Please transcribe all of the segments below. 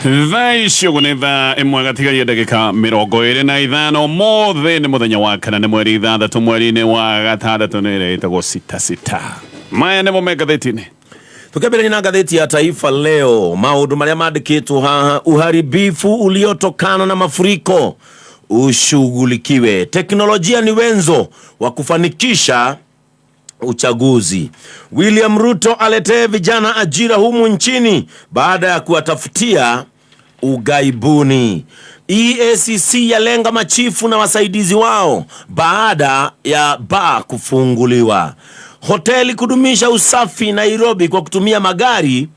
Thaa ici ũguo nĩ thaa ĩmwe gatigaria ndagĩka 25. Ũmũthĩ nĩ mũthenya wa kana, nĩ mweri 6 mweri-inĩ wa gatandatũ, nĩ ĩrĩa ĩtagwo sita sita. Maya nĩmo me ngathĩti-inĩ. Tukiambĩrĩria na ngathĩti ya Taifa Leo, maũndũ marĩa mandĩkĩtwo haha: uharibifu uliotokana na mafuriko ushughulikiwe, teknolojia ni wenzo wa kufanikisha uchaguzi, William Ruto aletee vijana ajira humu nchini baada ya kuwatafutia ughaibuni, EACC yalenga machifu na wasaidizi wao baada ya baa kufunguliwa, hoteli kudumisha usafi Nairobi kwa kutumia magari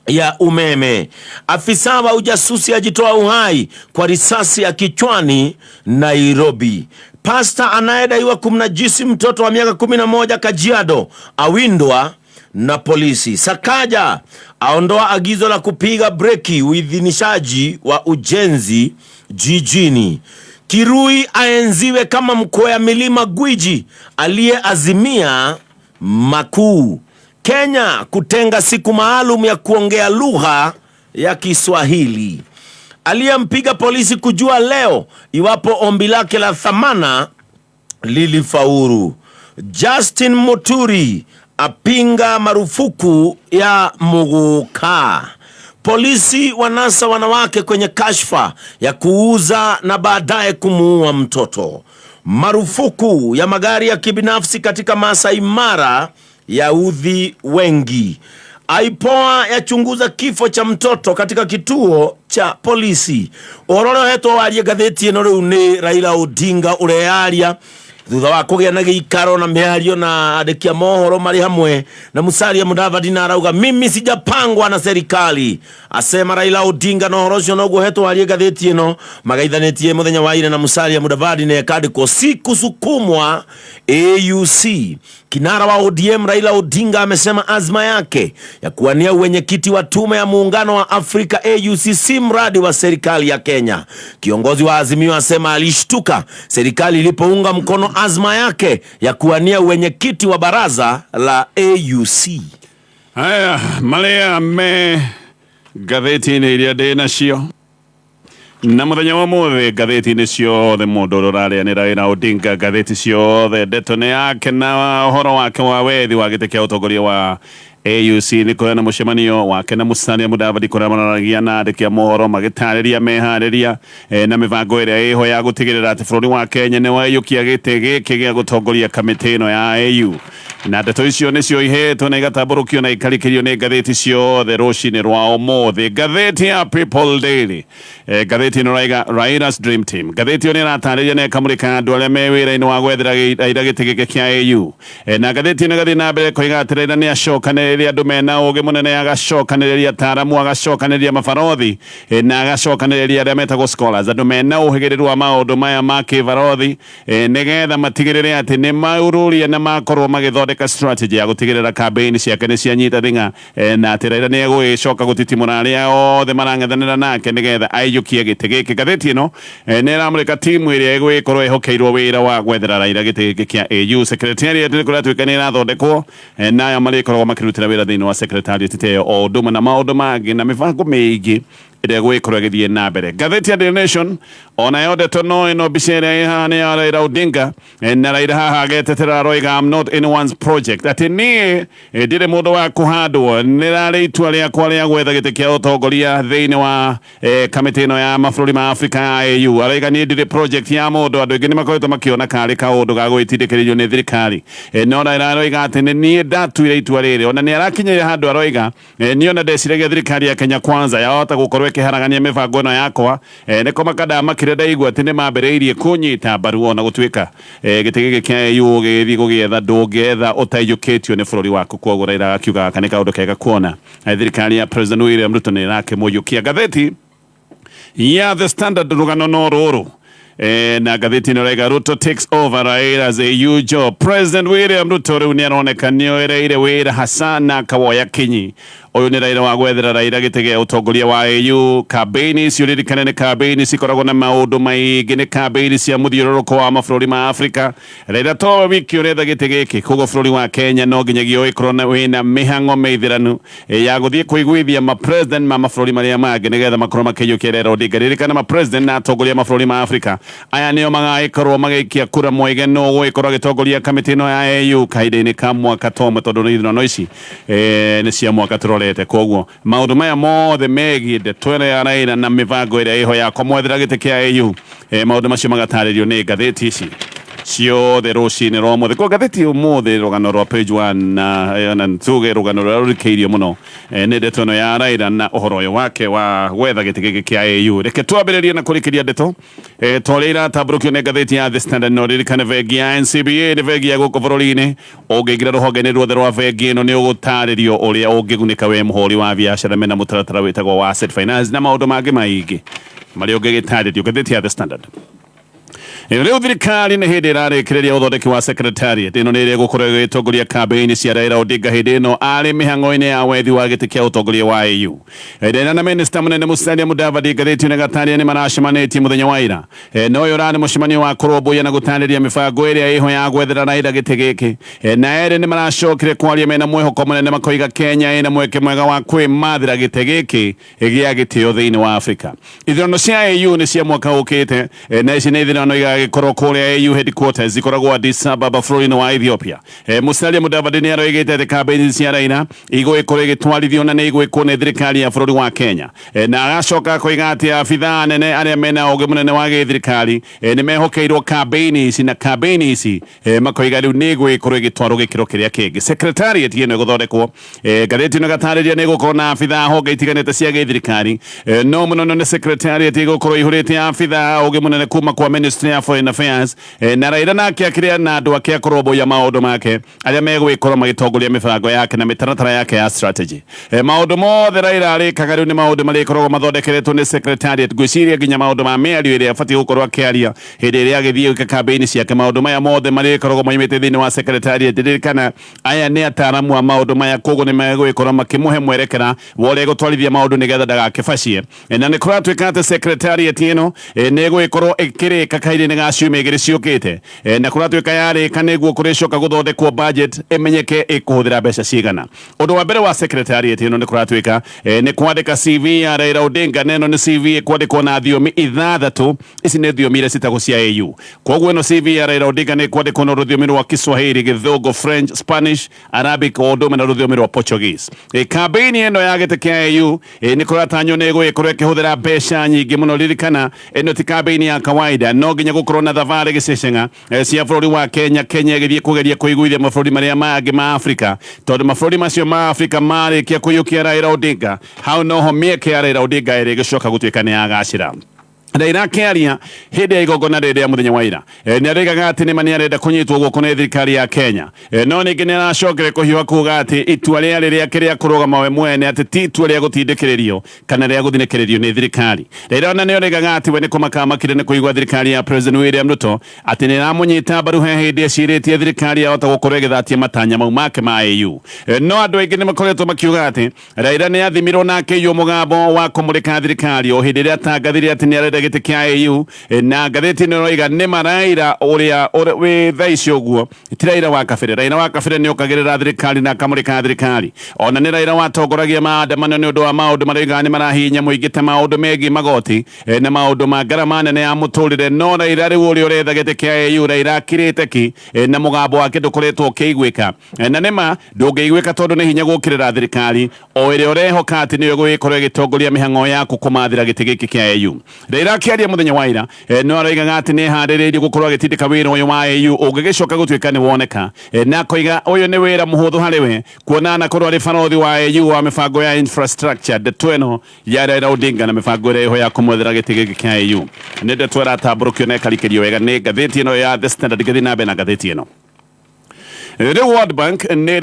ya umeme, afisa wa ujasusi ajitoa uhai kwa risasi ya kichwani Nairobi, pasta anayedaiwa kumnajisi mtoto wa miaka 11 Kajiado awindwa na polisi, Sakaja aondoa agizo la kupiga breki uidhinishaji wa ujenzi jijini, Kirui aenziwe kama mkwea milima gwiji aliyeazimia makuu, Kenya kutenga siku maalum ya kuongea lugha ya Kiswahili, aliyempiga polisi kujua leo iwapo ombi lake la thamana lilifaulu, Justin Muturi apinga marufuku ya muguka, polisi wanasa wanawake kwenye kashfa ya kuuza na baadaye kumuua mtoto, marufuku ya magari ya kibinafsi katika Masai Mara ya udhi wengi, IPOA yachunguza kifo cha mtoto katika kituo cha polisi. Ũhoro ũrĩa ũhetwo warie ngathĩti ĩno rĩu nĩ Raila Odinga ũreyaria thutha wa kũgĩa na gĩikaro na mĩario na andĩki a mohoro marĩ hamwe na Musalia Mudavadi, na arauga mimi sijapangwa na serikali, asema Raila Odinga. Na ũhoro ũcio noguo ũhetwo warie ngathĩti ĩno magaithanĩtie mũthenya wa ira na Musalia Mudavadi, na ĩkandĩkwo si kusukumwa AUC. Kinara wa ODM Raila Odinga amesema azma yake ya kuwania uwenyekiti wa tume ya muungano wa Afrika AUC si mradi wa serikali ya Kenya. Kiongozi wa Azimio asema alishtuka serikali ilipounga mkono azma yake ya kuwania uwenyekiti wa baraza la AUC. Haya marĩa me ngathĩti-inĩ iria ndĩ nacio na mũthenya wa ũmũthĩ, ngathĩti-inĩ ciothe mũndũ ũrĩa ũrarĩa nĩ Raila Odinga. Ngathĩti ciothe ndeto nĩ yake na ũhoro wake wa wethi wa gĩtĩ kĩa ũtongoria wa AUC. Nĩ kũrĩa na mũcemanio wake na Musalia Mudavadi, kũrĩa mararagia na andĩki a mohoro magĩtarĩria meharĩria na mĩbango ĩrĩa ĩho ya gũtigĩrĩra atĩ bũrũri wa Kenya nĩ waiyũkia gĩtĩ gĩkĩ gĩa gũtongoria kamĩtĩ ĩno ya AU. Na ndeto icio nĩcio ihetwo na igatambũrũkio na ikarĩkĩrio nĩ ngathĩti ciothe rũcinĩ rwa ũmũthĩ. Ngathĩti ya People Daily, ngathĩti ĩno raiga Raila's Dream Team. Ngathĩti ĩyo nĩ ĩratarĩria na ĩkamũrĩka andũ arĩa me wĩra-inĩ wa gwethera Raila gĩtĩ gĩkĩ kĩa AU. Na ngathĩti ĩno ĩgathiĩ na mbere koiga atĩ Raila nĩ acokanĩrĩria andũ mena ũgĩ mũnene, agacokanĩrĩria ataaramu, agacokanĩrĩria mabarothi, na agacokanĩrĩria arĩa metagwo scholars, andũ mena ũhĩgĩrĩru wa maũndũ maya ma kĩbarothi, nĩgetha matigĩrĩre atĩ nĩ maũrũria na makorwo magĩthondeka strategy ya gũtigĩrĩra campaign ciake nĩ cianyita thing'a, na atĩ Raila nĩ egũgĩcoka gũtitimũra arĩa othe marang'ethanĩra nake nĩgetha aiyũkie gĩtĩ gĩkĩ. Ngathĩti ĩno nĩ ĩramũrĩka timu ĩrĩa ĩgũgĩkorwo ĩhokeirwo wĩra wa gwethera Raila gĩtĩ gĩkĩ kĩa AU. Secretariat nĩ kũratuĩka nĩ ĩrathondekwo, na aya marĩkoragwo makĩrutĩra wĩra thĩinĩ wa secretariat ta ĩyo, o ũndũ ũmwe na maũndũ mangĩ na mĩbango mĩingĩ ĩrĩa ĩgũgĩkorwo ĩgĩthiĩ na mbere. Ngathĩti ya Daily Nation onayo ndeto no ĩno, mbica ĩrĩa ĩ haha nĩ ya Raila Odinga, na Raila haha agetetera, aroiga, "I'm not anyone's project," atĩ niĩ ndirĩ mũndũ wa kũhandwo, nĩ rarĩ itua rĩakwa rĩa gwetha gĩtĩ kĩa ũtongoria thĩinĩ wa kamĩtĩ ĩno ya mabũrũri ma Afrika ya AU. Araiga niĩ ndirĩ project ya mũndũ. Andũ aingĩ nĩ makoretwo makĩona karĩ kaũndũ ga gwĩtindĩkĩrĩrio nĩ thirikari, no Raila aroiga atĩ nĩ niĩ ndatuire itua rĩrĩ. Ona nĩ arakinyĩire handũ aroiga, niĩ ona ndeciragia thirikari ya Kenya Kwanza yahota gũkorwo ĩkĩharagania mĩbango ĩno yakwa, nĩ kũmaka ndamakire ndaigua atĩ nĩ mambĩrĩirie kũnyita mbaru, ona gũtuĩka gĩtĩ gĩkĩ kĩa AU ũgĩgĩthiĩ gũgĩetha ndũngĩetha ũtaiyũkĩtio nĩ bũrũri waku. Kwoguo Raila agakiuga gaka nĩ kaũndũ kega kuona thirikari ya President William Ruto nĩ ĩrakĩmũiyũkia. Ngathĩti ya The Standard, rũgano no rũrũ. Na ngathĩti ĩno ĩraiga Ruto takes over Raila's AU job. President William Ruto rĩu nĩ aroneka nĩ oereire wĩra hasa na akawoya kinyi. Ũyũ nĩ Raila wa gwethera Raila gĩtĩ gĩa ũtongoria wa AU. Kambĩini icio ririkane nĩ kambĩini cikoragwo na maũndũ maingĩ, nĩ kambĩini cia mũthiũrũrũko wa mabũrũri ma Afrika. Raila towe wiki ũretha gĩtĩ gĩkĩ, koguo bũrũri wa Kenya no nginyagia ũgĩkorwo wĩna mĩhang'o mĩithĩranu ya gũthiĩ kũiguithia ma president ma mabũrũri marĩa mangĩ nĩgetha makorwo makĩiyũkia Raila Odinga. Ririkana ma president na atongoria a mabũrũri ma Afrika aya nĩo magagĩkorwo magĩikia kura moige nũ ũgũgĩkorwo agĩtongoria kamĩtĩ ĩno ya AU kahinda-inĩ ka mwaka ta ũmwe, tondũ nĩ ithurano ici nĩ cia mwaka tũrorete. Koguo maũndũ maya mothe megiĩ ndeto ĩno ya Raila na mĩbango ĩrĩa ĩho ya kũmwethera gĩtĩ kĩa AU, maũndũ macio magatarĩrio nĩ ngathĩti ici ciothe rũcinĩ rwa ũmũthĩ. Kwa ngathĩti ũmũthĩ rũgano rwa page 1 na tuge rũgano rũrĩa rũrikĩirio mũno nĩ ndeto ĩno ya Raila na ũhoro ũyũ wake wa gwetha gĩtĩ gĩkĩ kĩa AU. Reke twambĩrĩrie na kũrikĩria ndeto ta ũrĩa iratambũrũkio nĩ ngathĩti ya The Standard. No ririkane bengi ya NCBA nĩ bengi ya gũkũ bũrũri-inĩ. Ũngĩingĩra rũhonge-inĩ ruothe rwa bengi ĩno nĩ ũgũtarĩrio ũrĩa ũngĩgunĩka wĩ mũhũri wa biacara mena mũtaratara wĩtagwo wa asset finance na maũndũ mangĩ maingĩ marĩa ũngĩgĩtarĩrio. Ngathĩti ya The Standard. Rĩu thirikari nĩ hĩndĩ ĩrarĩkĩrĩria ũthondeki wa secretariat ĩno nĩ ĩrĩa ĩgũkorwo ĩgĩtongoria kambĩini cia Raila Odinga hĩndĩ ĩno arĩ mĩhang'o-inĩ ya wethi wa gĩtĩ kĩa ũtongoria wa AU. Raila na minista mũnene Musalia Mudavadi ngathĩti ĩno ĩgatarĩria nĩ maracemanĩtie mũthenya wa ira. Na ũyũ ũrarĩ mũcemanio wa kũrũmbũiya na gũtarĩria mĩbango ĩrĩa ĩho ya gwethera Raila gĩtĩ gĩkĩ. Na erĩ nĩ maracokire kwaria mena mwĩhoko mũnene makoiga Kenya ĩna mweke mwega wa kwĩmathĩra gĩtĩ gĩkĩ gĩa gĩtĩo thĩinĩ wa Afrika. Ithurano cia AU nĩ cia mwaka ũkĩte, na ici nĩ ithurano igagĩkorwo kũrĩa AU headquarters ikoragwo Addis Ababa bũrũri-inĩ wa Ethiopia. Musalia Mudavadi nĩ aroigĩte atĩ kambĩini cia Raila igũgĩkorwo igĩtwarithio na nĩ igwĩkwo nĩ thirikari ya bũrũri wa Kenya. Na agacoka akoiga atĩ abithaa anene arĩa mena ũgĩ mũnene wa gĩthirikari nĩ mehokeirwo kambĩini ici, na kambĩini ici makoiga rĩu nĩ ĩgũgĩkorwo ĩgĩtwarwo gĩkĩro kĩrĩa kĩngĩ. Secretariat ĩno ĩgũthondekwo, ngathĩti ĩno ĩgatarĩria nĩ ĩgũkorwo na abithaa honge itiganĩte cia gĩthirikari, no mũno nĩ secretariat ĩgũkorwo ĩihũrĩte abithaa ũgĩ mũnene kuma kwa Ministry ya Foreign Affairs, na Raila nake akĩrĩa na andũ ake akũrũmbũiya maũndũ make arĩa megũgĩkorwo magĩtongoria mĩbango yake na mĩtaratara yake ya strategy. Maũndũ mothe Raila arĩkaga rĩu nĩ maũndũ marĩkoragwo mathondekeretwo nĩ secretariat. Ngwĩciria nginya maũndũ ma mĩario ĩrĩa abatiĩ gũkorwo akĩaria hĩndĩ ĩrĩa agĩthiĩ gwĩka kambĩini ciake, maũndũ maya mothe marĩkoragwo moimĩte thĩinĩ wa secretariat. Ririkana aya nĩ ataaramu a maũndũ maya, koguo nĩ megũgĩkorwo makĩmũhe mwerekera wa ũrĩa egũtwarithia maũndũ nĩgetha ndagakĩbacie. Na nĩ kũratuĩka atĩ secretariat ĩno nĩ ĩgũgĩkorwo ĩkĩrĩka kahinda-inĩ ga ciumia igĩrĩ ciũkĩte, na kũratuĩka yarĩka nĩguo kũrĩcoka gũthondekwo budget ĩmenyeke ĩkũhũthĩra mbeca cigana. Ũndũ wa mbere wa secretariat ĩno nĩ kũratuĩka nĩ kwandĩka CV ya Raila Odinga, na ĩno nĩ CV ĩkwandĩkwo na thiomi ithathatũ. Ici nĩ thiomi iria citagwo cia AU. Koguo ĩno CV ya Raila Odinga nĩ ĩkwandĩkwo na rũthiomi rwa Kiswahili, Gĩthũngũ, French, Spanish, Arabic o ũndũ ũmwe na rũthiomi rwa Portuguese. Kambĩini ĩno ya gĩtĩ kĩa AU nĩ kũratanywo nĩ ĩgũgĩkorwo ĩkĩhũthĩra mbeca nyingĩ mũno. Ririkana ĩno ti kambĩini ya kawaida, no nginya gũkorwo na thabarĩ gĩceceng'a cia bũrũri wa Kenya, Kenya ĩgĩthiĩ kũgeria kũiguithia mabũrũri marĩa mangĩ ma Afrika, tondũ mabũrũri macio ma Afrika marĩkia kũiyũkia Raila Odinga, hau noho mĩeke ya Raila Odinga ĩrĩ ĩgĩcoka gũtuĩka nĩ yagacĩra. Raila akĩaria hĩndĩ ya igongona rĩrĩ rĩa mũthenya wa ira, nĩ aroigaga atĩ nĩma nĩ arenda kũnyitwo guoko nĩ thirikari ya Kenya, no ningĩ nĩ aracokire kũhiũha kuga atĩ itua rĩarĩ rĩake rĩa kũrũgama we mwene, atĩ ti itua rĩa gũtindĩkĩrĩrio kana rĩa gũthinĩkĩrĩrio nĩ thirikari. Raila ona nĩ oigaga atĩ we nĩ kũmaka amakire nĩ kũigua thirikari ya President William Ruto atĩ nĩ ĩramũnyita mbaru he hĩndĩ ecirĩtie thirikari yahota gũkorwo ĩgĩthatia matanya mau make ma AU. No andũ aingĩ nĩ makoretwo makiuga atĩ Raila nĩ athimirwo na akĩiywo mũgambo wa kũmũrĩka thirikari o hĩndĩ ĩrĩa atangathire atĩ nĩ arenda gĩtĩ kĩa AU, na ngathĩti ĩno ĩroiga nĩma Raila ũrĩa wĩ thaa ici ũguo ti Raila wa kabere. Raila wa kabere nĩ okagĩrĩra thirikari na akamũrĩka thirikari. Ona nĩ Raila watongoragia maandamano nĩ ũndũ wa maũndũ marĩa oigaga nĩ marahihinya mũingĩ ta maũndũ megiĩ magoti na maũndũ ma ngarama nene ya mũtũrĩre. No Raila rĩu ũrĩa ũretha gĩtĩ kĩa AU, Raila akirĩte ki na mũgambo wake ndũkoretwo ũkĩiguĩka. Na nĩma ndũngĩiguĩka tondũ nĩ hinya gũkĩrĩra thirikari o ĩrĩa ũrehoka atĩ nĩyo ĩgũgĩkorwo ĩgĩtongoria mĩhang'o yaku kũmathĩra gĩtĩ gĩkĩ kĩa AU. Raila akĩaria mũthenya wa ira, no aroigaga atĩ nĩ eharĩrĩirie gũkorwo agĩtindĩka wĩra ũyũ wa AU ũngĩgĩcoka gũtuĩka nĩ woneka, na akoiga ũyũ nĩ wĩra mũhũthũ harĩ we kuona anakorwo arĩ barothi wa AU wa mĩbango ya infrastructure. Ndeto ĩno ya Raila Odinga na mĩbango ĩrĩa ĩho ya kũmwethera gĩtĩ gĩkĩ kĩa AU nĩ ndeto ĩratambũrũkio na ĩkarikĩrio wega nĩ ngathĩti ĩno ya The Standard. Ngĩthiĩ na mbere na ngathĩti ĩno. Rĩu World Bank nĩ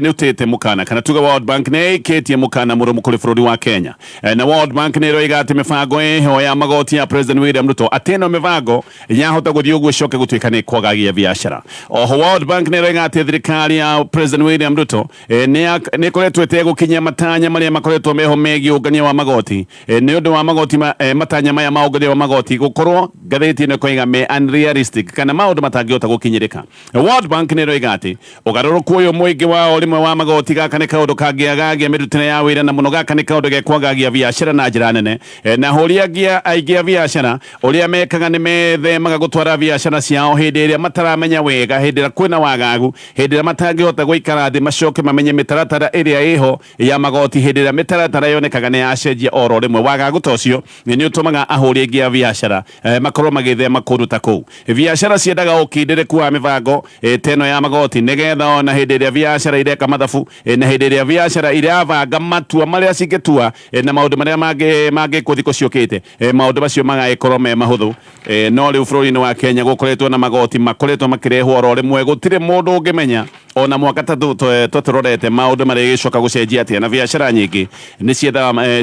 nĩ ũtĩte mũkana kana tuge World Bank nĩ ĩikĩtie mũkana mũrũmu kũrĩ bũrũri wa Kenya. Na World Bank nĩ ĩroiga atĩ mĩbango ĩho ya magoti ya President William Ruto atĩ ĩno mĩbango yahota gũthiĩ ũguo ĩcoke gũtuĩka nĩ kwagagia biacara. Oho World Bank nĩ ĩroiga atĩ thirikari ya President William Ruto nĩ ĩkoretwo ĩtegũkinyia matanya marĩa makoretwo meho megiĩ ũngania wa magoti. Nĩ ũndũ wa magoti matanya maya ma ũngania wa magoti gũkorwo ngathĩti ĩno ĩkoiga me unrealistic kana maũndũ matangĩhota gũkinyĩrĩka. World Bank nĩ ĩroiga atĩ ũgarũrũku ũyũ mũingĩ wa o rĩmwe wa magoti gaka nĩ kaũndũ kangĩagagia mĩrutĩre ya wĩra na mũno gaka nĩ kaũndũ gekwagagia biacara na njĩra nene. Na ahũri aingĩ a biacara ũrĩa mekaga nĩ methemaga gũtwara biacara ciao hĩndĩ ĩrĩa mataramenya wega, hĩndĩ ĩrĩa kwĩna wagagu, hĩndĩ ĩrĩa matangĩhota gũikara thĩ macoke mamenye mĩtaratara ĩrĩa ĩho ya magoti, hĩndĩ ĩrĩa mĩtaratara yonekaga nĩ yacenjia oro rĩmwe. Wagagu ta ũcio nĩ ũtũmaga ahũri aingĩ a biacara makorwo magĩthema kũndũ ta kũu. Biacara ciendaga ũkindĩrĩku wa mĩbango ta ĩno ya magoti nĩgetha ona hĩndĩ ĩrĩa biacara ireka mathabu na hĩndĩ ĩrĩa biacara irabanga matua marĩa cingĩtua na maũndũ marĩa mangĩkwo thikũ ciũkĩte, maũndũ macio magagĩkorwo me mahũthũ. No rĩu bũrũri-inĩ wa Kenya gũkoretwo na magoti makoretwo makĩrehwo oro rĩmwe, gũtirĩ mũndũ ũngĩmenya ona mwaka ta tũrorete maũndũ marĩgĩcoka gũcenjia atĩa, na biacara nyingĩ nĩ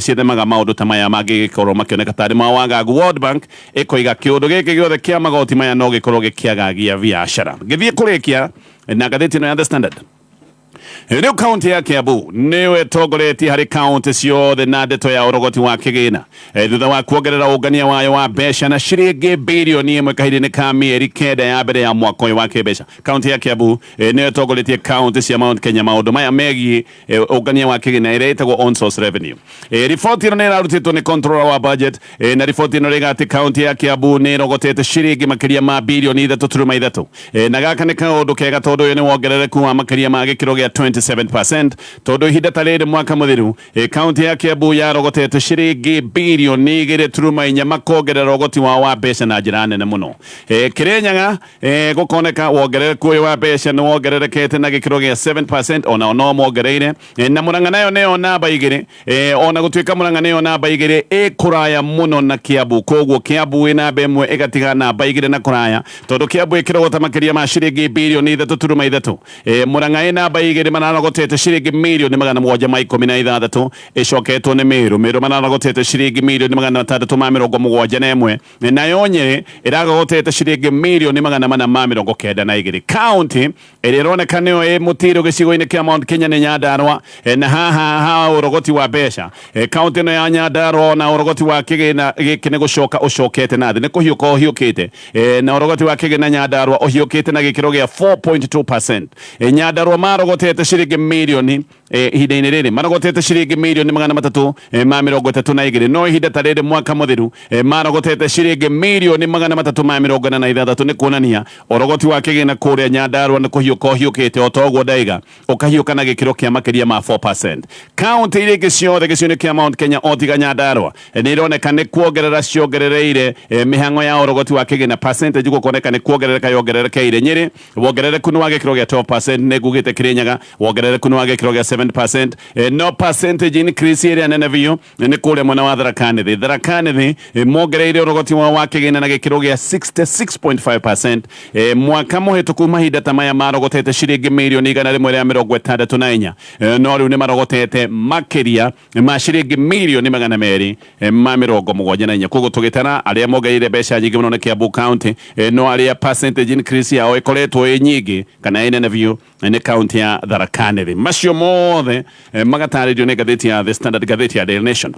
ciethemaga maũndũ ta maya mangĩgĩkorwo makĩoneka tarĩ ma wagagu. World Bank ĩkoiga kĩũndũ gĩkĩ gĩothe kĩa magoti maya no gĩkorwo gĩkĩagagia biacara. Ngĩthiĩ kũrĩkia na ngathĩti ĩno ya The Standard. Rĩu kaunti ya Kiambu nĩyo ĩtongoretie harĩ kaunti ciothe na ndeto ya ũrogoti wa kĩgĩna thutha wa kuongerera ũngania wayo wa mbeca na ciringi birioni 1 kahinda-inĩ ka mĩeri 9 ya mbere ya mwaka ũyũ wa kĩmbeca. Kaunti ya Kiambu nĩyo ĩtongoretie kaunti cia Mount Kenya maũndũ maya megiĩ ũngania wa kĩgĩna ĩrĩa ĩtagwo on source revenue. Riboti ĩno nĩ ĩrarutĩtwo nĩ controller wa budget, na riboti ĩno ĩrauga atĩ kaunti ya Kiambu nĩ ĩrogotete ciringi makĩria ma birioni 3.3, na gaka nĩ kaũndũ kega tondũ ũyũ nĩ wongerereku wa makĩria ma gĩkĩro gĩa 27%, tondũ ihinda ta rĩrĩ mwaka mũthiru kaunti ya Kiambu yarogotete ciringi birioni 2.4, makongerera ũgoti wao wa mbeca na njĩra nene mũno. Kirinyaga gũkoneka wongerereku ũyũ wa mbeca nĩ wongererekete na gĩkĩro gĩa 7%, onao no mongereire. Na Murang'a nayo nĩyo namba 2, ona gũtuĩka Murang'a nĩyo namba 2 ĩ kũraya mũno na Kiambu, koguo Kiambu ĩ namba 1 ĩgatiga namba 2 na kũraya, tondũ Kiambu ĩkĩrogota makĩria ma ciringi birioni 3.3. Murang'a ĩ namba 2 mararogotete ciringi mirioni 716, ĩcoketwo nĩ Meru. Meru mararogotete ciringi mirioni 671, nayo Nyeri ĩrarogotete ciringi mirioni 492. Kaunti ĩrĩa ĩroneka nĩyo ĩ mũtiro gĩcigo-inĩ kĩa Mount Kenya nĩ Nyandarua, na haha ha ũrogoti wa mbeca, kaunti ĩno ya Nyandarua na ũrogoti wa kĩgĩna gĩkĩ nĩ gũcoka ũcokete na thĩ, nĩ kũhiũka ũhiũkĩte, na ũrogoti wa kĩgĩna Nyandarua ũhiũkĩte na gĩkĩro gĩa 4.2%. Nyandarua marogotete ciringi mirioni ihinda-inĩ rĩrĩ marogotete ciringi mirioni 332, no ihinda ta rĩrĩ mwaka mũthiru marogotete ciringi mirioni 346. Nĩ kuonania ũrogoti wa kĩgĩna kũrĩa Nyandarua nĩ kũhiũka ũhiũkĩte o ta ũguo ndaiga, ũkahiũka na gĩkĩro kĩa makĩria ma 4%. Kaunti iria ingĩ ciothe gĩcigo-inĩ kĩa Mount Kenya o tiga Nyandarua nĩ ironeka nĩ kuongerera ciongerereire mĩhang'o ya ũrogoti wa kĩgĩna, percentage gũkoneka nĩ kuongerereka yongererekeire. Nyĩrĩ wongerereku nĩ wa gĩkĩro gĩa 12%, nĩ ngugĩte Kirinyaga wongerereku nĩ wa gĩkĩro gĩa 7%, no percentage increase ĩrĩa nene biũ nĩ kũrĩa mwena wa Tharaka Nithi. Tharaka Nithi mongereire ũrogoti wao wa kĩgĩna na gĩkĩro gĩa 66.5%. Mwaka mũhĩtũku mahinda ta maya marogotete ciringi mirioni 164, no rĩu nĩ marogotete makĩria ma ciringi mirioni 274. Koguo tũgĩtara arĩa mongereire mbeca nyingĩ mũno nĩ Kiambu County, no arĩa percentage increase yao ĩkoretwo ĩ nyingĩ kana ĩ nene biũ nĩ kaunti ya Tharaka Nithi. Macio mothe magatarĩrio nĩ ngathĩti ya The Standard, ngathĩti ya Daily Nation.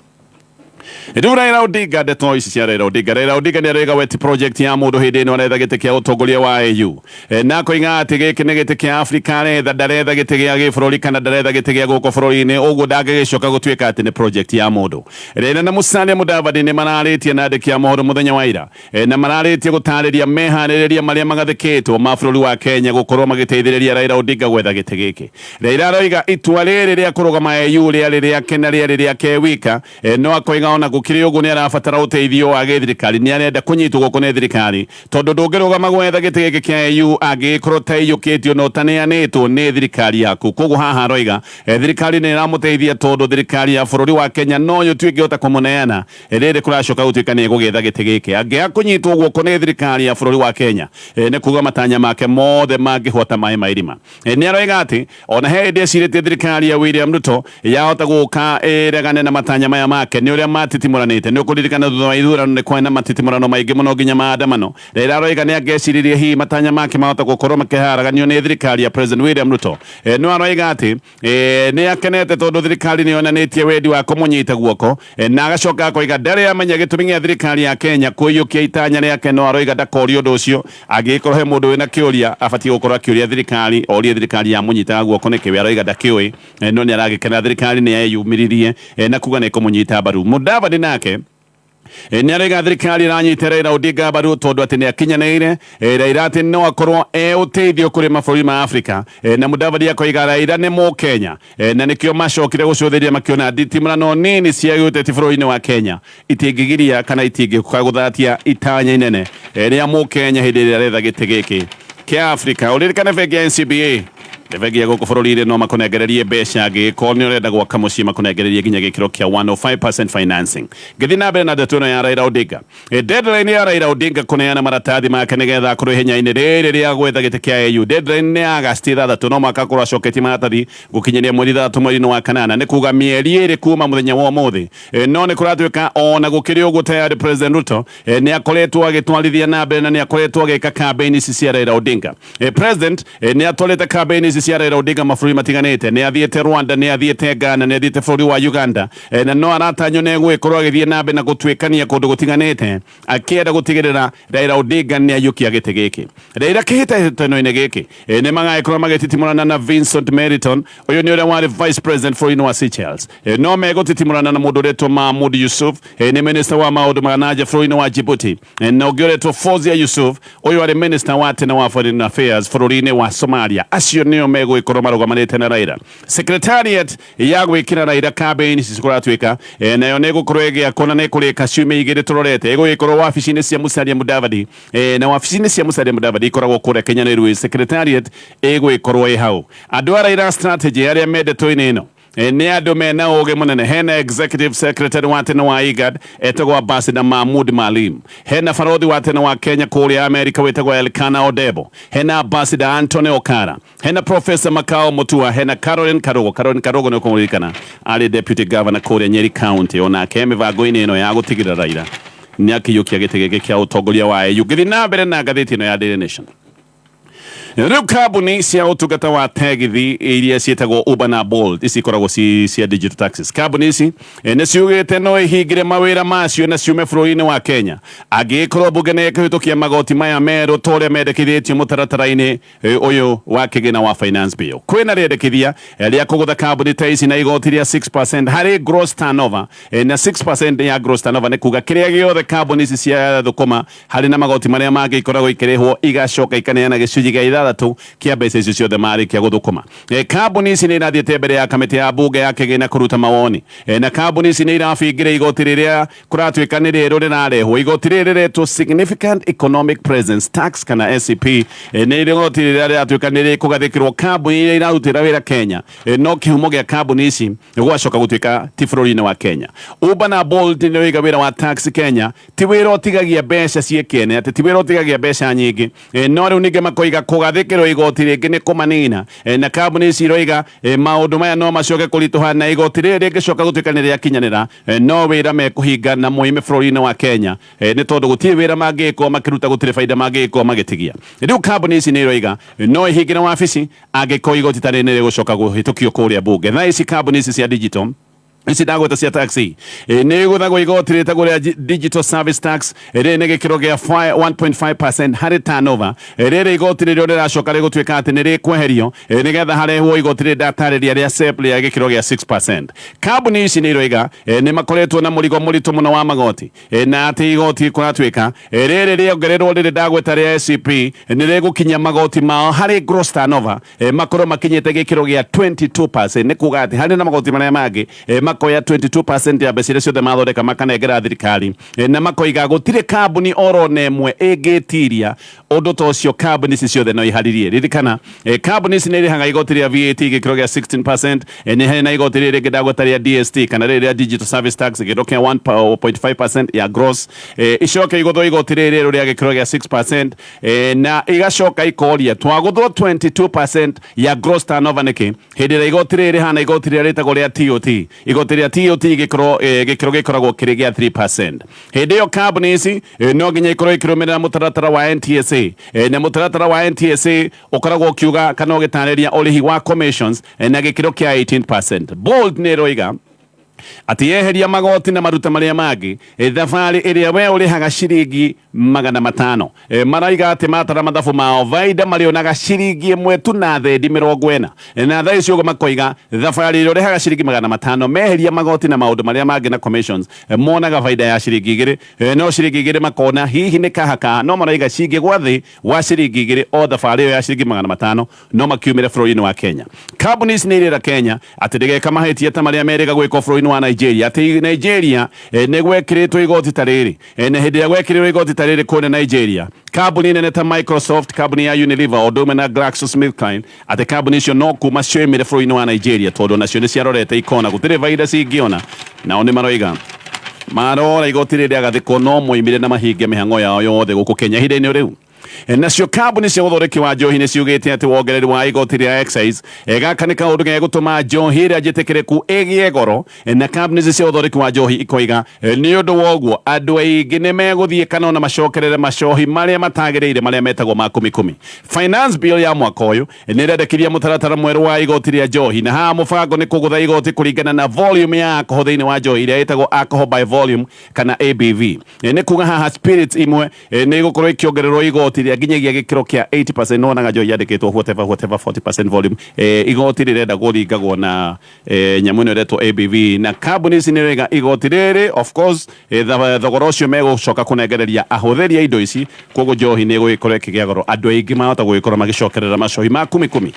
Rĩu Raila Odinga, ndeto ici cia Raila Odinga, Raila Odinga nĩ araiga weti project ya mũndũ hĩndĩ ĩno aretha gĩtĩ kĩa ũtongoria wa AU, na akoiga atĩ gĩkĩ nĩ gĩtĩ kĩa Afrika aretha, ndaretha gĩtĩ gĩa gĩbũrũri kana ndaretha gĩtĩ gĩa gũkũ bũrũri-inĩ, ũguo ndangĩgĩcoka gũtuĩka atĩ nĩ project ya mũndũ. Raila na Musalia Mudavadi nĩ mararĩtie na andĩki a mohoro mũthenya wa ira, na mararĩtie gũtarĩria meharĩrĩria marĩa magathĩkĩtwo ma bũrũri wa Kenya gũkorwo magĩteithĩrĩria Raila Odinga gwetha gĩtĩ gĩkĩ. Raila aroiga itua rĩrĩ rĩa kũrũgama AU rĩarĩ rĩake na rĩarĩ rĩake wika, no akoiga ona Ona gũkĩrĩ ũguo, nĩ arabatara ũteithio wa gĩthirikari, nĩ arenda kũnyitwo guoko nĩ thirikari, tondũ ndũngĩrũgama gwetha gĩtĩ gĩkĩ kĩa AU angĩgĩkorwo taiyũkĩtio na ũtaneanĩtwo nĩ thirikari yaku. Koguo haha aroiga thirikari nĩ ĩramũteithia, tondũ thirikari ya bũrũri wa Kenya noyo tu ĩngĩhota kũmũneana rĩrĩ kũracoka gũtuĩka nĩ ĩgũgĩetha gĩtĩ gĩkĩ. Angĩaga kũnyitwo guoko nĩ thirikari ya bũrũri wa Kenya, nĩ kuga matanya make mothe mangĩhota maĩ ma irima. Nĩ aroiga atĩ ona he hĩndĩ ecirĩtie thirikari ya William Ruto yahota gũka ĩregane na matanya maya make nĩ ũrĩa matitimũranĩte. Nĩ ũkũririkana thutha wa ithurano nĩ kwarĩ na matitimũrano maingĩ mũno nginya maandamano. Raila aroiga nĩ angĩeciririe hihi matanya make mahota gũkorwo makĩharaganio nĩ thirikari ya President William Ruto. No aroiga atĩ nĩ akenete tondũ thirikari nĩ yonanĩtie wendi wa kũmũnyita guoko, na agacoka akoiga ndarĩ amenya gĩtũmi gĩa thirikari ya Kenya kũiyũkia itanya rĩake, no aroiga ndakorio ũndũ ũcio. Angĩgĩkorwo he mũndũ wĩna kĩũria, abatiĩ gũkorwo akĩũria thirikari, orie thirikari yamũnyitaga guoko nĩkĩ. We aroiga ndakĩũĩ, no nĩ aragĩkena thirikari nĩ yeyumĩririe na kuga nĩ ĩkũmũnyita mbaru. Mudavadi nake nĩ araiga thirikari ĩranyita Raila Odinga mbaru tondũ atĩ nĩ akinyanĩire. Raila atĩ no akorwo e ũteithio kũrĩ mabũrũri ma Afrika, na Mudavadi akoiga Raila nĩ Mũkenya, na nĩkĩo macokire gũcũthĩrĩria makĩona nditimũrano nini cia gĩũteti bũrũri-inĩ wa Kenya itingĩgiria kana itingĩũka gũthatia itanya inene rĩa Mũkenya hĩndĩ ĩrĩa aretha gĩtĩ gĩkĩ kĩa Afrika. Ũririkane bengi ya NCBA nĩ bengi ya gũkũ bũrũri-inĩ, no makũnengererie mbeca angĩgĩkorwo nĩ ũrenda gwaka mũciĩ, makũnengererie nginya gĩkĩro kĩa 105% financing. Ngĩthiĩ na mbere na ndeto ĩno ya Raila Odinga, deadline ya Raila Odinga kũneana maratathi make nĩgetha akorwo ihenya-inĩ rĩrĩ rĩa gwetha gĩtĩ kĩa AU, deadline nĩ Agasti 6. No mwaka akorwo acoketie maratathi gũkinyĩria mweri 6 mweri-inĩ wa kanana, nĩ kuga mĩeri 2 kuma mũthenya wa ũmũthĩ. No nĩ kũratuĩka ona gũkĩrĩ ũguo, tayari President Ruto nĩ akoretwo agĩtwarithia na mbere na nĩ akoretwo agĩka campaign ici cia Raila Odinga. President nĩ atwarĩte campaign ici cia Raila Odinga mabũrũri matiganĩte, nĩ athiĩte Rwanda, nĩ athiĩte Ghana, nĩ athiĩte bũrũri wa Uganda, na no aratanywo nĩ egũgĩkorwo agĩthiĩ na mbere na gũtuĩkania kũndũ gũtiganĩte akĩenda gũtigĩrĩra Raila Odinga nĩ aiyũkia gĩtĩ gĩkĩ. Raila kĩhĩtahĩtano-inĩ gĩkĩ nĩ magagĩkorwo magĩtitimũrana na Vincent Meriton, ũyũ nĩ ũrĩa warĩ vice president bũrũri-inĩ wa Seychelles. No megũtitimũrana na mũndũ ũretwo Mahmoud Yusuf, nĩ minister wa maũndũ ma nanja bũrũri-inĩ wa Djibouti, na ũngĩ ũretwo Fozia Yusuf, ũyũ arĩ minister wa tene wa foreign affairs bũrũri-inĩ wa Somalia. Acio nĩo megũgĩkorwo marũgamanĩte na Raila. Secretariat ya gwĩkĩra Raila campaign ici kũratuĩka nayo nĩ ĩgũkorwo ĩgĩakwo na nĩ ĩkũrĩka ciumia 2 tũrorete. Ĩgũgĩkorwo wabici-inĩ cia Musalia Mudavadi, na wabici-inĩ cia Musalia Mudavadi ikoragwo kũrĩa Kenya Railways. Secretariat ĩgũgĩkorwo ĩ hau. Andũ a Raila strategy arĩa mendetwo-inĩ ĩno nĩ andũ mena ũgĩ mũnene. Hena executive secretary wa tene wa IGAD etagwo Ambassador Mahmoud Maalim, hena barothi wa tene wa Kenya kũrĩa America wĩtagwo Elkana Odebo, hena Ambassador Anthony Okara, hena Professor Makao Mutua, hena Caroline Karugo. Caroline Karugo nĩ ũkũmũririkana arĩ deputy governor kũrĩa Nyeri County, onake mĩbango-inĩ ĩno ya gũtigĩrĩra Raila nĩ akĩiyũkia gĩtĩ gĩkĩ kĩa ũtongoria wa AU. Ngĩthiĩ na mbere na ngathĩti ĩno ya Daily Nation, rĩu kambuni cia ũtungata wa tegithi iria ciĩtagwo Uber na Bolt, ici ikoragwo ci cia digital taxis, kambuni ici nĩ ciugĩte no ihingĩre mawĩra macio na ciume bũrũri-inĩ wa Kenya angĩgĩkorwo mbunge nĩ ĩkũhĩtũkia magoti maya merũ ta ũrĩa mendekithĩtio mũtaratara-inĩ ũyũ wa kĩgĩna wa finance bill. Kwĩna rĩendekithia rĩa kũgũtha kambuni ta ici na igoti rĩa 6% harĩ gross turnover, na 6% ya gross turnover nĩ kuga kĩrĩa gĩothe kambuni ici cia thũkũma harĩ na magoti marĩa mangĩ ikoragwo ikĩrĩhwo, igacoka ikaneana gĩcunjĩ gĩa ithathatũ kĩa mbeca icio ciothe marĩkia gũthũkũma. Kambuni ici nĩ irathiĩte mbere ya kamĩtĩ ya mbunge ya kĩgĩna kũruta mawoni, na kambuni ici nĩ irabingĩra igoti rĩrĩa kũratuĩka nĩ rĩerũ rĩrarehwo. Igoti rĩrĩ rĩretwo Significant Economic Presence Tax kana SEP. Nĩ igoti rĩrĩa rĩratuĩka nĩ rĩkũgathĩkĩrwo kambuni iria irarutĩra wĩra Kenya, no kĩhumo gĩa kambuni ici gwacoka gũtuĩka ti bũrũri-inĩ wa Kenya. Uber na Bolt nĩ oiga wĩra wa taxi Kenya ti wĩra ũtigagia mbeca ciĩ kĩene, atĩ ti wĩra ũtigagia mbeca nyingĩ. No rĩu ningĩ makoiga kũgathĩkĩrwo igoti rĩngĩ nĩ kũmanina, na kambuni ici iroiga maũndũ maya no macoke kũritũha, na igoti rĩrĩ rĩngĩcoka gũtuĩka nĩ rĩakinyanĩra, no wĩra mekũhinga na moime bũrũri-inĩ wa Kenya, nĩ tondũ gũtirĩ wĩra mangĩgĩkorwo makĩruta, gũtirĩ baida mangĩgĩkorwo magĩtigia. Rĩu kambuni ici nĩ iroiga no ihingĩre wabici angĩkorwo igoti ta rĩrĩ nĩ rĩgũcoka kũhĩtũkio kũrĩa mbunge. Thaa ici kambuni ici cia digital ici ndagweta cia taxi nĩ igũthagwo igoti rĩtagwo rĩa digital service tax. Rĩrĩ nĩ gĩkĩro gĩa 1.5% harĩ turnover. Rĩrĩ igoti rĩrĩa rĩracoka rĩgũtuĩka atĩ nĩ rĩkweherio nĩgetha harehwo igoti rĩrĩ ndatarĩria rĩa SEP rĩa gĩkĩro gĩa 6%. Kambuni ici nĩ iroiga nĩ makoretwo na mũrigo mũritũ mũno wa magoti, na atĩ igoti kũratuĩka rĩrĩ rĩongererwo rĩrĩ ndagweta rĩa SEP nĩ rĩgũkinyia magoti mao harĩ gross turnover makorwo makinyĩte gĩkĩro gĩa 22%, nĩ kuga atĩ harĩ na magoti marĩa mangĩ. Makoya 22% ya mbeca iria ciothe mathondeka makanengera thirikari. Na makoiga gũtirĩ kambuni oro na ĩmwe ĩngĩtiria ũndũ ta ũcio. Kambuni ici ciothe no iharirie. Ririkana, kambuni ici nĩ irĩhaga igoti rĩa VAT gĩkĩro gĩa 16%. Nĩ harĩ na igoti rĩrĩ rĩngĩ ndagweta rĩa DST kana rĩrĩ rĩa digital service tax, gĩkĩro kĩa 1.5% ya gross. Icoke igũthwo igoti rĩrĩ rĩa gĩkĩro gĩa 6%, na igacoka ikoria twagũthwo 22% ya gross turnover nĩkĩ, hĩndĩ ĩrĩa igoti rĩrĩ rĩhana igoti rĩrĩa rĩtagwo rĩa TOT. Igoti rĩa TOT gĩkĩro gĩkoragwo kĩrĩ gĩa 3%. Hĩndĩ ĩyo kambuni ici no nginya ikorwo ikĩrũmĩrĩra mũtaratara wa NTSA, na mũtaratara wa NTSA ũkoragwo ũkiuga kana ũgĩtarĩria ũrĩhi wa commissions na gĩkĩro kĩa 18%. Bolt nĩ ĩroiga atĩ yeheria magoti na maruta marĩa mangĩ, thabarĩ ĩrĩa we ũrĩhaga ciringi 500, maraiga atĩ matara mathabu mao baida marĩonaga ciringi 1 tu na thendi 40. Na thaa ici ũguo makoiga thabarĩ ĩrĩa ũrĩhaga ciringi 500, meheria magoti na maũndũ marĩa mangĩ na commissions, monaga baida ya ciringi 2. No ciringi 2 makona hihi nĩ kahaka, no maraiga cingĩgwa thĩ wa ciringi 2 o thabarĩ ĩyo ya ciringi 500, no makiumĩre bũrũri-inĩ wa Kenya. Kambuni ici nĩ irĩra Kenya atĩ ndĩgeka mahĩtia ta marĩa merĩga gwĩkwo bũrũri-inĩ wa Nigeria, atĩ Nigeria nĩ gwekĩrĩtwo igoti ta rĩrĩ, na hĩndĩ ĩrĩa gwekĩrĩrwo igoti ta rĩrĩ kũrĩa Nigeria, kambuni nene ta Microsoft, kambuni ya Unilever, o ũndũ ũmwe na GlaxoSmithKline, atĩ kambuni icio no kuma cioimire bũrũri-inĩ wa Nigeria, tondũ nacio nĩ ciarorete ikona gũtirĩ baida cingĩona. Nao nĩ maroiga marora igoti rĩrĩ rĩagathĩkwo no moimire na mahinge mĩhang'o yao yothe gũkũ Kenya ihinda-inĩ rĩu. Nacio kambuni cia ũthondeki wa njohi nĩ ciugĩte atĩ wongereri wa igoti rĩa excise, gaka nĩ kaũndũ gegũtũma njohi ĩrĩa njĩtĩkĩrĩku ĩgĩe goro. Na kambuni ici cia ũthondeki wa njohi ikoiga nĩ ũndũ wa ũguo andũ aingĩ nĩ megũthiĩ kana ona macokerere macohi marĩa matagĩrĩire, marĩa metagwo ma kumi kumi. Finance Bill ya mwaka ũyũ nĩ ĩrendekithia mũtaratara mwerũ wa igoti rĩa njohi, na haha mũbango nĩ kũgũtha igoti kũringana na volume ya alcohol thĩinĩ wa njohi ĩrĩa ĩtagwo alcohol by volume kana ABV. Nĩ kuga haha spirits imwe nĩ igũkorwo ikĩongererwo igoti rĩa nginyagia gĩkĩro kĩa 80%. Nĩwonaga njohi yandĩkĩtwo whatever whatever 40% volume. Igoti rĩrenda kũringagwo na nyamũ ĩno ĩretwo ABV, na kambuni ici nĩ rĩga igoti rĩrĩ, of course, thogora ũcio megũcoka kũnengereria ahũthĩri a indo ici. Koguo njohi nĩ ĩgũgĩkorwo ĩkĩgĩa goro, andũ aingĩ mahota gũgĩkorwo magĩcokerera macohi ma kumi kumi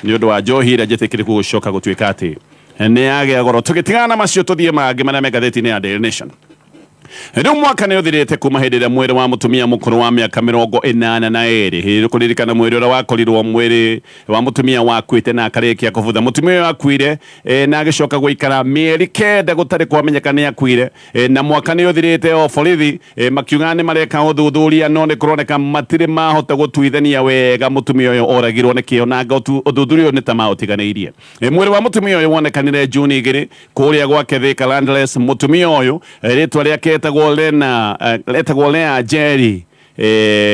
nĩ ũndũ wa njohi ĩrĩa njĩtĩkĩrĩku gũcoka gũtuĩka atĩ nĩ yagĩa goro. Tũgĩtigana na macio, tũthiĩ mangĩ marĩa me ngathĩti-inĩ ya Daily Nation. Rĩu mwaka nĩ ũthirĩte kuma hĩndĩ ĩrĩa mwĩrĩ wa mũtumia mũkũrũ wa mĩaka 82, hĩndĩ kũririkana mwĩrĩ ũrĩa wakorirwo, mwĩrĩ wa mũtumia wakuĩte na akarĩkia kũbutha. Mũtumia ũyũ akuire na agĩcoka gũikara mĩeri 9 gũtarĩ kwamenyeka nĩ akuire. Na mwaka nĩ ũthirĩte o borithi makiuga nĩ mareka ũthuthuria, no nĩ kũroneka matirĩ mahota gũtuithania wega mũtumia ũyũ oragirwo nĩkĩ, ona anga ũthuthuria ũyũ nĩ ta maũtiganĩirie. Mwĩrĩ wa mũtumia ũyũ wonekanire Juni 2 kũrĩa gwake Thika Landless. Mũtumia ũyũ, rĩtwa rĩake etagwo Lena, etagwo Lea Njeri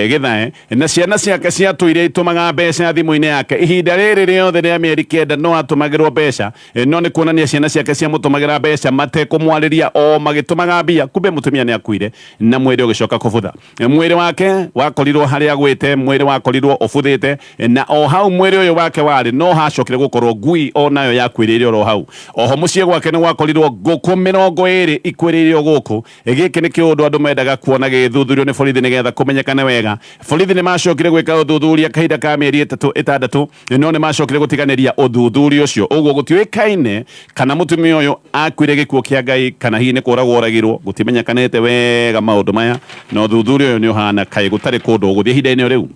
Githae, na ciana ciake ciatũire itũmaga mbeca thimũ-inĩ yake ihinda rĩrĩ rĩothe rĩa mĩeri 9. No atũmagĩrwo mbeca, no nĩ kuonania ciana ciake ciamũtũmagĩra mbeca matekũmwarĩria, o magĩtũmaga mbia. Kumbe mũtumia nĩ akuire na mwĩrĩ ũgĩcoka kũbutha. Mwĩrĩ wake wakorirwo harĩa agwĩte, mwĩrĩ wakorirwo ũbuthĩte, na o hau mwĩrĩ ũyũ wake warĩ no hacokire gũkorwo ngui o nayo yakuĩrĩire oro hau. Oho mũciĩ gwake nĩ gwakorirwo ngũkũ 20 ikuĩrĩire o gũkũ. Gĩkĩ nĩ kĩũndũ andũ mendaga kuona gĩgĩthuthurio nĩ borithi nĩgetha kũmenyekane wega. Borithi nĩ macokire gwĩka ũthuthuria kahinda ka mĩeri 3 6, no nĩ macokire gũtiganĩria ũthuthuria ũcio. Ũguo gũtiũĩkaine kana mũtumia ũyũ akuire gĩkuũ kĩa Ngai kana hihi nĩ kũragwo oragirwo. Gũtimenyekanĩte wega maũndũ maya, na ũthuthuria ũyũ nĩ ũhana kaĩ gũtarĩ kũndũ ũgũthiĩ ihinda-inĩ rĩu.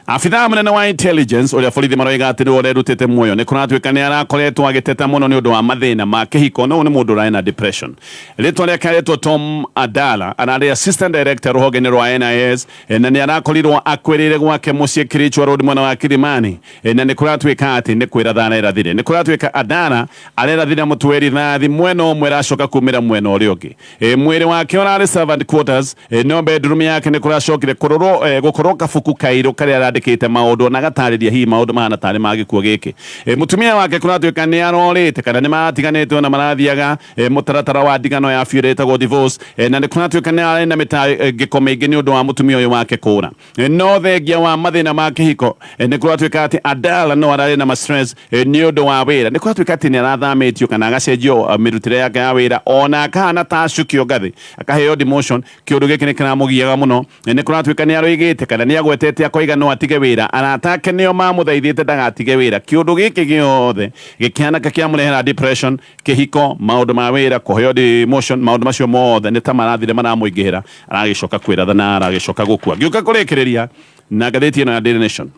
Abithaa mũnene wa intelligence ũrĩa borithi maroiga atĩ nĩwe ũrerutĩte muoyo, nĩ kũratuĩka nĩ arakoretwo agĩteta mũno nĩ ũndũ wa mathĩna ma kĩhiko, no nĩ mũndũ ũrarĩ na depression. Rĩtwa rĩake aretwo Tom Adala, ararĩ assistant director rũhonge-inĩ rwa NIS, na nĩ arakorirwo akuĩrĩire gwake mũciĩ Kirichwa Road, mwena wa Kilimani. Na nĩ kũratuĩka atĩ nĩ kwĩratha arerathire. Nĩ kũratuĩka Adala arerathire mũtwe rithathi mwena ũmwe ĩracoka kumĩra mwena ũrĩa ũngĩ. Mwĩrĩ wake ũrarĩ servant quarters, no bedroom yake nĩ kũracokire kũrorwo, gũkorwo kabuku kairũ karĩa arandĩkĩte maũndũ na agatarĩria hihi maũndũ mahana tarĩ ma gĩkuũ gĩkĩ. Mũtumia wake kũratuĩka nĩ arorĩte kana nĩ maratiganĩte, ona marathiaga mũtaratara wa ndigano ya biũ ĩrĩa ĩtagwo divorce. Na nĩ kũratuĩka nĩ arĩ na mĩtangĩko mĩingĩ nĩ ũndũ wa mũtumia ũyũ wake kũra. No thengia wa mathĩna ma kĩhiko, nĩ kũratuĩka atĩ Adala no ararĩ na ma stress nĩ ũndũ wa wĩra. Nĩ kũratuĩka atĩ nĩ arathamĩtio kana agacenjio mĩrutĩre yake ya wĩra, ona akahana ta acukio ngathĩ, akaheo demotion. Kĩũndũ gĩkĩ nĩ kĩramũgiaga mũno. Nĩ kũratuĩka nĩ aroigĩte kana nĩ agwetete akoiga no atige. atige wĩra. Arata ake nĩo mamũthaithĩte ndagatige wĩra. Kĩũndũ gĩkĩ gĩothe gĩkĩhanaka kĩamũrehera depression, kĩhiko, maũndũ ma wĩra, kũheo demotion, maũndũ macio mothe nĩ ta marathire maramũingĩhĩra, aragĩcoka kwĩratha na aragĩcoka gũkua. Ngĩũka kũrĩkĩrĩria na ngathĩti ĩno ya Daily Nation.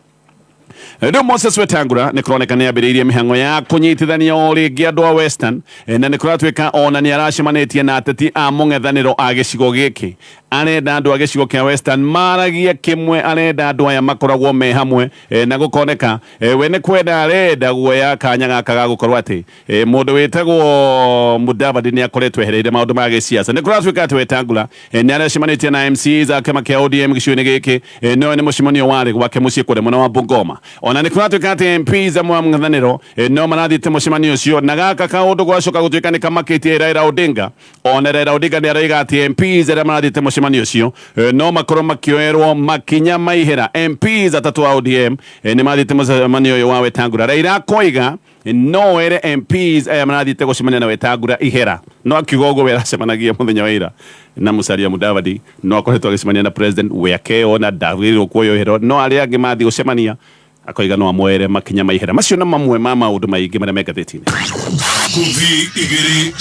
Rĩu Moses Wetangula nĩ kũroneka nĩ ambĩrĩirie mĩhang'o ya kũnyitithania o rĩngĩ andũ a Western, na nĩ kũratuĩka ona nĩ aracemanĩtie na ateti a mũng'ethanĩro a gĩcigo gĩkĩ. Arenda andũ a gĩcigo kĩa Western maragie kĩmwe, arenda andũ aya makoragwo me hamwe, na gũkoneka we nĩ kwenda arenda guoya kanya gaka ga gũkorwo atĩ mũndũ wĩtagwo Mudavadi nĩ akoretwo ehereire maũndũ ma gĩsiasa. Nĩ kũratuĩka atĩ Wetangula nĩ aracemanĩtie na MCAs a kĩama kĩa ODM gĩcigo-inĩ gĩkĩ, no nĩ mũcemanio warĩ gwake mũciĩ kũrĩa mwena wa Bungoma. Ona nĩ kũratuĩka atĩ MPs amwe a mũng'ethanĩro no marathiĩte mũcemanio ũcio, na gaka kaũndũ gwacoka gũtuĩka nĩ kamakĩtie Raila Odinga. Ona Raila Odinga nĩ araiga atĩ MPs arĩa marathiĩte mũcemanio ũcio no makorwo makĩoerwo makinya ma ihera. MPs atatũ a ODM nĩ mathiĩte mũcemanio ũyũ wa Wetangula. Raila akoiga no ere MPs aya marathiĩte gũcemania na Wetangula ihera. No akiuga ũguo we aracemanagia mũthenya wa ira na Musalia Mudavadi, no akoretwo agĩcemania na president, we akeyona ndagĩrĩirwo kuoywo ihera, no arĩa angĩ mathiĩ gũcemania akoiga no amoere makinya ma ihera. Macio nĩ mamwe ma maũndũ maingĩ marĩa me ngathĩti-inĩ. Ngũthi igĩrĩ.